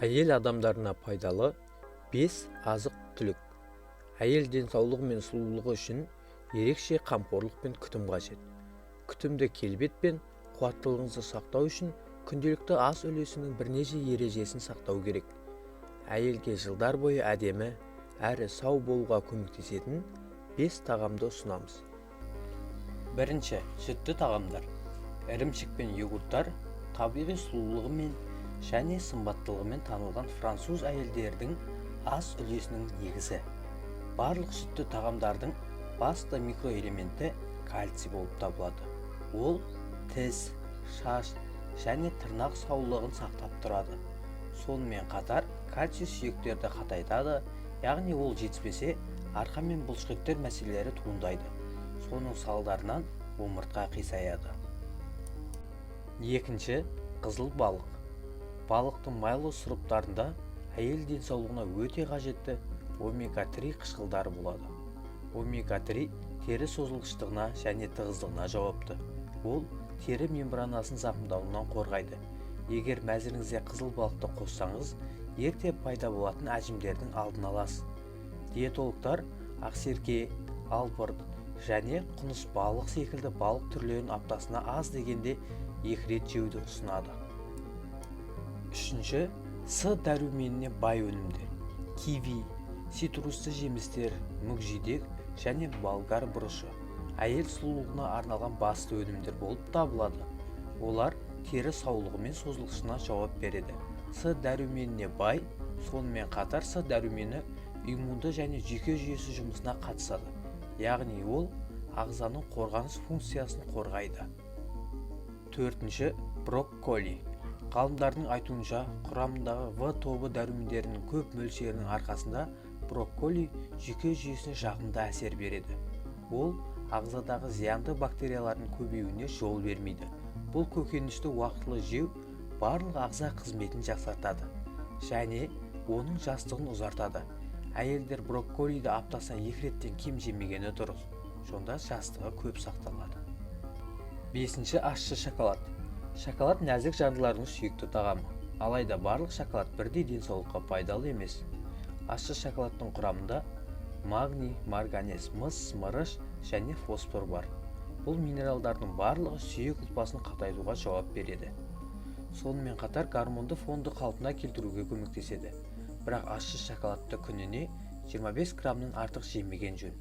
Әйел адамдарына пайдалы 5 азық-түлік. Әйел денсаулығы мен сұлулығы үшін ерекше қамқорлық пен күтім қажет. Күтімді келбет пен қуаттылығыңызды сақтау үшін күнделікті ас үлесінің бірнеше ережесін сақтау керек. Әйелге жылдар бойы әдемі әрі сау болуға көмектесетін 5 тағамды ұсынамыз. Бірінші, сүтті тағамдар. Ірімшік пен йогурттар табиғи сұлулығымен және сымбаттылығымен танылған француз әйелдердің ас үлесінің негізі. Барлық сүтті тағамдардың басты микроэлементі кальций болып табылады. Ол тіс, шаш және тырнақ саулығын сақтап тұрады. Сонымен қатар кальций сүйектерді қатайтады, яғни ол жетіспесе, арқа мен бұлшықеттер мәселелері туындайды. Соның салдарынан омыртқа қисаяды. Екінші, қызыл балық. Балықтың майлы сұрыптарында әйел денсаулығына өте қажетті омега-3 қышқылдары болады. Омега-3 тері созылғыштығына және тығыздығына жауапты. Ол тері мембранасын зақымдануынан қорғайды. Егер мәзіріңізге қызыл балықты қоссаңыз, ерте пайда болатын әжімдердің алдын аласыз. Диетологтар ақсерке, албырт және құныс балық секілді балық түрлерін аптасына аз дегенде 2 рет жеуді ұсынады. Үшінші, С дәруменіне бай өнімдер. Киви, цитрусты жемістер, мүкжидек және болгар бұрышы әйел сұлулығына арналған басты өнімдер болып табылады. Олар тері саулығы мен созылғышына жауап береді. С дәруменіне бай, сонымен қатар С дәрумені иммунды және жүйке жүйесі жұмысына қатысады. Яғни ол ағзаның қорғаныс функциясын қорғайды. Төртінші, брокколи. Ғалымдардың айтуынша, құрамындағы В тобы дәрумендерінің көп мөлшерінің арқасында брокколи жүйке жүйесіне жағымды әсер береді. Ол ағзадағы зиянды бактериялардың көбеюіне жол бермейді. Бұл көкөністі уақытылы жеу барлық ағза қызметін жақсартады және оның жастығын ұзартады. Әйелдер брокколиді аптасына 2 реттен кем жемегені дұрыс. Сонда жастығы көп сақталады. Бесінші, ащы шоколад. Шоколад нәзік жандылардың сүйікті тағамы. Алайда барлық шоколад бірдей денсаулыққа пайдалы емес. Ащы шоколадтың құрамында магний, марганец, мыс, мырыш және фосфор бар. Бұл минералдардың барлығы сүйек ұлпасын қатайтуға жауап береді. Сонымен қатар гормонды фонды қалпына келтіруге көмектеседі. Бірақ ащы шоколадты күніне 25 граммнан артық жемеген жөн.